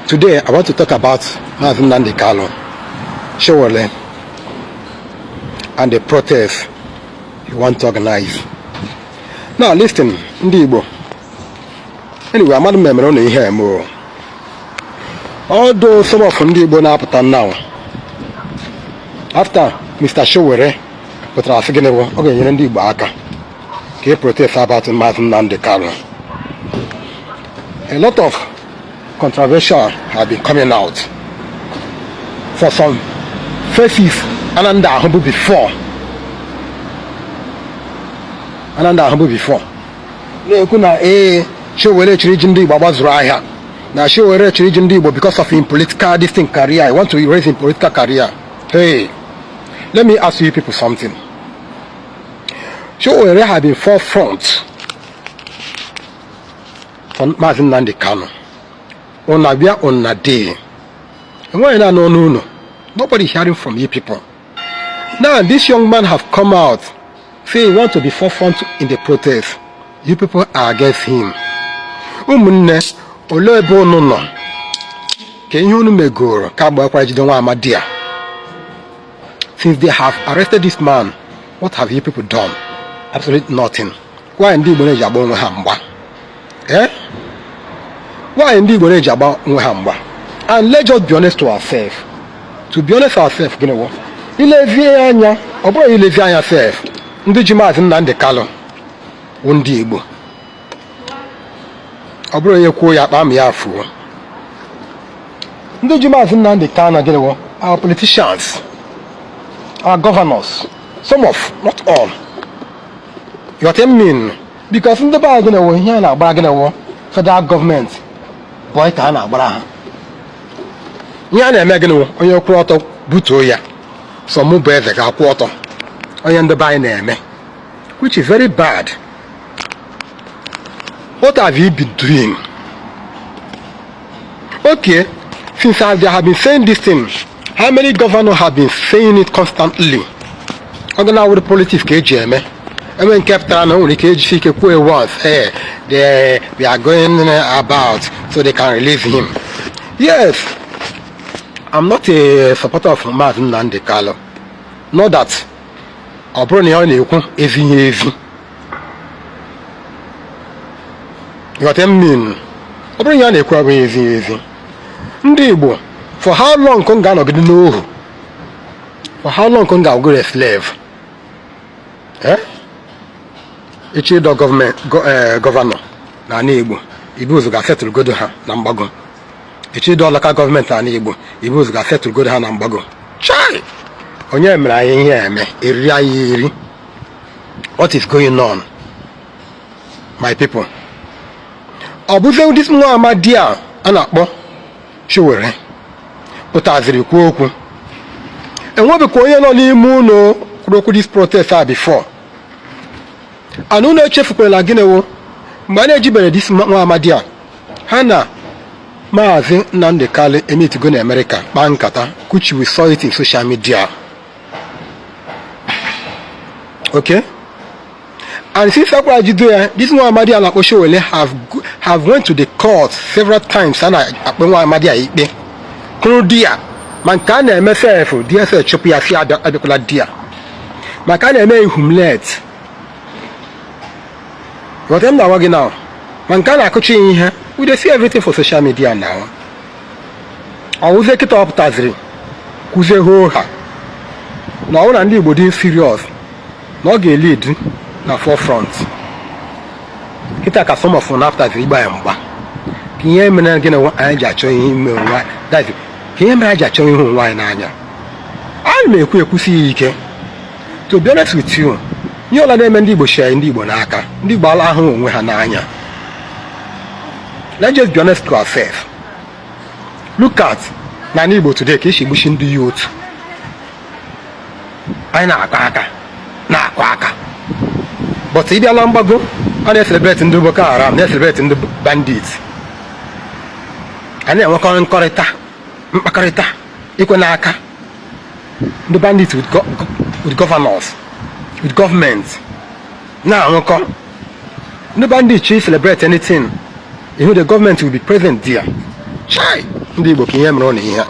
Today, I want to talk about Mazi Nnamdi Kanu, Sowore, and the protest he want to organize. Now, listen, ndị Igbo. Anyway, amadụ m emere ụnụ ihe eme o. Although some of ndị Igbo na-apụta now, after Mr. Sowore pụtara asị gịnị bụ ọ ga-enyere ndị Igbo aka ka e protest about Mazi Nnamdi Kanu. A lot of controversial have been coming out for some faces ana ndị ahụbụ before, ana ndị ahụbụ before na-ekwu na ee, Sowore chọrọ iji ndị Igbo agbazuru ahịa, na Sowore chọrọ iji ndị Igbo because of him political this thing career. I want to raise him political career. Hey, let me ask you people something. Sowore have been forefront for Mazi Nnamdi Kanu. Una bịa, una dey enweghị na n'ọnụ unu. Nobody hearing from you people. Now this young man have come out, say he want to be forefront in the protest. You people are against him. Ụmụnne, olee ebe unu nọ ka ihe unu megoro ka agbakwara jide nwa amadi a? Since they have arrested this man, what have you people done? Absolutely nothing. Why ndị Igbo na-eji agba onwe ha mgba? Eh, why ndị Igbo na-eji agba onwe ha mgba? And let's just be honest to ourselves, to be honest ourselves. Gịnị wụ ilezie anya? Ọ bụrụ ilezi anya sef, ndị ji Maazị Nnamdi Kanu wụ ndị Igbo. Ọ bụrụ onye kwuo ya akpa ma ya fuo. Ndị ji Maazị Nnamdi Kanu, gịnị wụ? Our politicians, our governors, some of, not all. You what I mean? Because ndị be anyị, gịnị wụ ihe a na-agbara? Gịnị wụ federal gọọmenti boy ka a na-agbara ha ihe a na-eme? Gịnị wụ onye kwụrụ ọtọ butuo ya, sọ mụ bụ eze ga-akwụ ọtọ. Onye ndị be anyị na-eme, which is very bad. What have you been doing? Okay, since I have been saying this thing, how many governors have been saying it constantly? Ọ ga na-awụrụ politics ka eji eme eme nke pụtara na o nwere ike ejisi ike kwuo once, hey, we are going about so they can release him. Yes, I'm not a supporter of Maazị Nnamdi Kanu. Not that ọ bụrụ na ya ọ na-ekwu ezighị ezi. You got mean? Ọ bụrụ na ya na-ekwu abụghị ezighị ezi. Ndị Igbo, for how long ka m ga-anọgide n'ohu? For how long ka m ga-awụgoro a slave? Eh? Echi ịdọ gọọmenti governor n'ala Igbo, ibu ụzọ ga-asetụlgodo ha na mgbago. Echi ịdọ local gọọmenti n'ala Igbo, ibu ụzọ ga-asetụlgodo ha na mgbago. Chai! Onye mere anyị ihe eme eriri anyị eri? What is going on, my people? Ọ bụzie this nwa amadi a a na-akpọ Sowore pụtaziri kwuo okwu. Enwebekwa onye nọ n'ime ụlọ kwuru okwu this protest a before. And unu echefukwara gịnị wụ mgbe a na-ejibere this nwa amadi a, ha na Maazị Nnamdi Kanu emitigo na America kpaa nkata, which we saw it in social media. Okay, and since akwara jido ya, this nwa amadi a na-akpọ Sowore have went to the court several times. A na-akpọ nwa amadi a ikpe kwuru di ya, ma nke a na-eme sef, DSS chụpụ ya si abịakwala di ya, maka a na-eme humiliate. Ghọta m na-agwa gị now. Ma nke a na-akụchi ya ihe, we dey see everything for social media now. Ọwụzie kịta ọ pụtaziri kwuzie hoo ha na ọwụ na ndị Igbo dị serious na ọ ga-elead na forefront. Kịta ka some of napụtaziri igba ya mgba. Ka ihe mere gịnị anyị ji achọ ihe ime onwe anyị? Ka ihe mere anyị ji achọ ihe onwe anyị n'anya? Ana m ekwu ekwusi ya ike. To be honest with you, ihe ọla na-eme ndị Igbo share ndị Igbo n'aka. Ndị Igbo ala ahụ onwe ha n'anya. Let's just be honest to ourselves. Look at na ndị Igbo today, ka esi egbuchi ndị youth. Anyị na-akụ aka, na-akụ aka, but ị bịa na mgbago, a na-ecelebrate ndị Boko Haram, na-ecelebrate ndị bandit. A na-enwekọ nkọrịta, mkpakọrịta ikwe n'aka ndị bandit with governors, with government na-arụkọ. Ndị bandit chi celebrate anything, you know the government will be present there. Chai! Ndị Igbo, ka ihe mere ụnụ ihe a.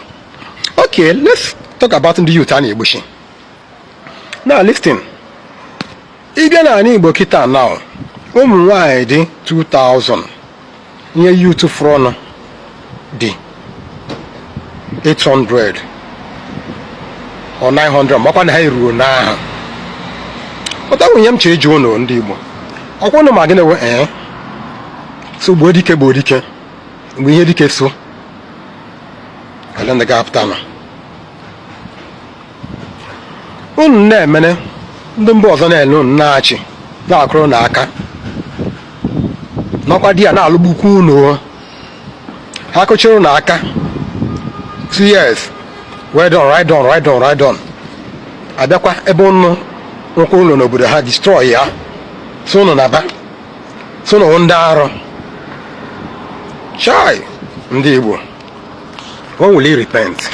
Okay, let's talk about ndị youth a na-egbuchi. Now listen, ịbịa n'ala Igbo kịta now, ụmụ nwanyị dị 2000, ihe youth fụrụ dị 800 or 900, makwa na ha eruo n'aha. Pụta bụ ihe m chere ịjụ ụnụ, ndị Igbo, ọkwa ụnụ ma gịnị wee ee so gbuo dike, gbuo dike mgbe ihe dike so ole ndị ga-apụta nọ unu na-emene ndị mba ọzọ na-ele unu, na-achị, na-akụrụ na aka nọkwa di ya na-alụgbukwa unu. Ha kụchiri unu aka, 2 years, well done, right done, right done, right done. Abịakwa ebe unu nkwụ ụlọ n'obodo ha, destroy ya, so unu na-aba so unu ndị arụ. Chai, ndị Igbo, when will you repent?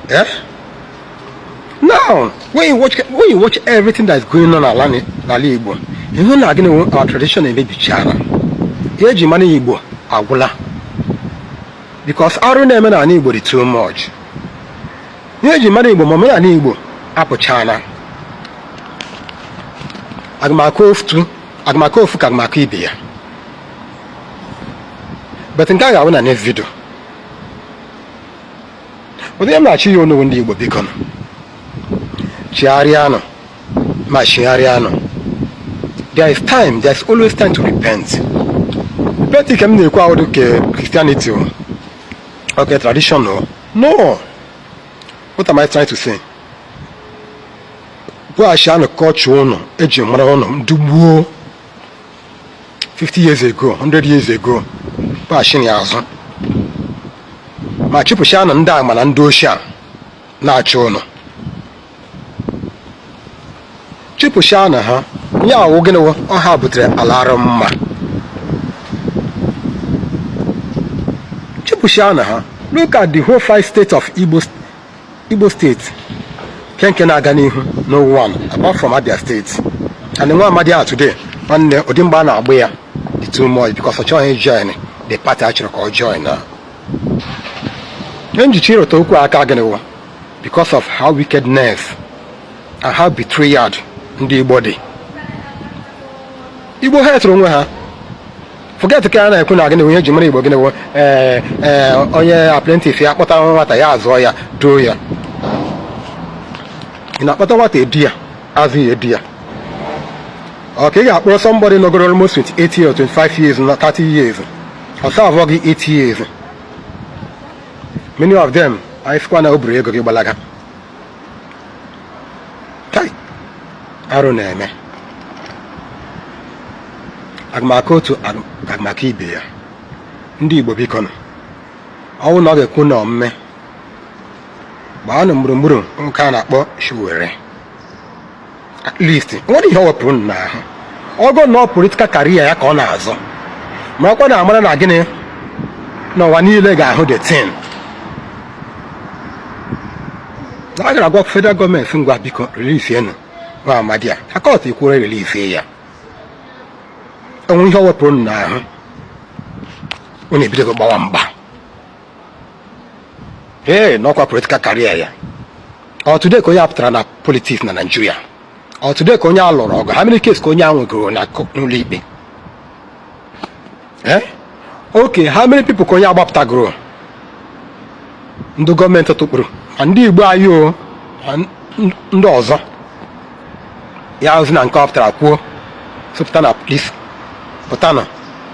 Eh? Now when you watch everything that's going on n'ala n'ala Igbo, ịhụ na gịnị? Our tradition emebichara. Ihe eji mara Igbo agwụla, because arụ na-eme n'ala Igbo dị too much. Ihe eji mara Igbo ma omenala Igbo apụchana. Agụmakọ ofu, agụmakọ ofu ka agụmakọ ibe ya. But nke a ga-abụ na next video. Ụdị ihe m na-achọ ihe onowu, ndị Igbo, biko nụ, chigharịanụ ma chigharịanụ. There is time, there is always time to repent. Repent ka m na-ekwu ahụ dị ka Christianity o, okay, tradition o. No, what am I trying to say? Bụghachianụ culture ụnụ eji mara ụnụ ndị gboo 50 years ago, 100 years ago. Bụghachina ya azụ ma chụpụchanụ ndị agma na ndị ochie a na-achị ụnụ. Chụpụchanụ ha. Ya awụ gịnị? Wụ ọha butere ala arụ mma. Chụpụchanụ ha. Look at the whole five states of Igbo state, nke nke na-aga n'ihu, no one apart from Abia State and nwa amadi a today. Nwanne, ụdị mgbe a na-agba ya dị too much because ọ chọghị join the party a chọrọ ka ọ join. Na ihe njichi ịrụta okwu aka gịnị wụ because of how wickedness and how betrayed ndị Igbo dị. Igbo ha tụrụ onwe ha. Forget ka a na-ekwu na gịnị onye ji mara Igbo, gịnị wụ ee ee onye apprentice ya kpọta nwata ya, azụọ ya, duo ya. Ị na-akpọta nwata edu ya, azụ ya, edu ya. Ọ ka ị ga-akpọrọ somebody nọgoro almost 28 years, 25 years na 30 years, ọ serve gị 8 years. Many of them, anyị sịkwa na o buru ego gị gbalaga. Kai, arụ na-eme. Agụmaka otu, agụmaka ibe ya. Ndị Igbo, biko nụ, ọnwụ na ọ ga-ekwu na omume gbaanụ gburugburu nke a na-akpọ Sowore. At least nwere ihe ọ wepụrụ unu n'ahụ. Ọgụ na ọ political career ya ka ọ na-azọ, marakwa na amara na gịnị n'ụwa niile ga-ahụ the thing na a gara agwa federal gọọmenti, ngwa, biko, release enu nwa amadi a. Ha court ekwuo release ya. Onwe ihe ọ wepụrụ unu n'ahụ, unu ebidogo gbawa mgba. Ee, n'ọkwa political career ya. Ọ today ka onye a pụtara na politics na Nigeria? Ọ today ka onye a lụrụ ọgụ? How many case ka onye a nwegoro na n'ụlọ ikpe? Eh, okay, how many people ka onye agbapụtagoro ndị gọọmenti tụkpụrụ, ma ndị Igbo anyị o, ma ndị ọzọ ya ozi na nke ọ pụtara kwuo sụpụta na police pụta nọ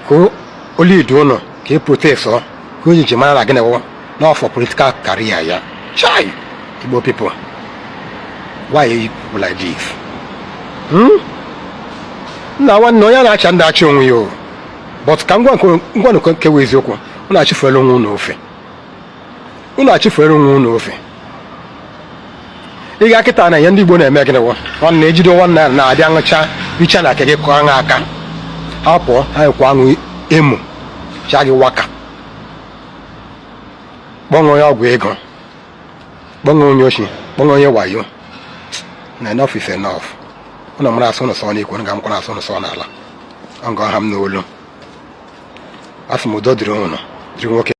ka o lead ụnụ ka e protest ọ ka onye ji mara na gịnị wụ n'ọfọ political career ya. Chai, Igbo people, why are you people like this? Hmm? Nna, nwanne, onye na-acha ndị achị onwe ya o. But ka ngwa ngwa nke wụ eziokwu, unu achịfuela onwe unu ofe, unu achịfuela onwe unu ofe. Ị ga kịta na ihe ndị Igbo na-eme, gịnị wụ? Nwanne, ejide nwanne na-abịa ṅụcha richa na nke gị, kụọ aṅụ aka, ha pụọ, ha ekwu aṅụ emu chaa gị waka, kpọnwe onye ọgwụ ego, kpọnwe onye ochi, kpọnwe onye wayo. Na enough is enough. Ụnụ mara asụ ụnụ sọ n'ikwu, ụnụ ga-amụkwa asụ ụnụ sọ n'ala. Ọ ngọ ha m n'olu. Asị m udo dịrị ụnụ, dịrị nwoke.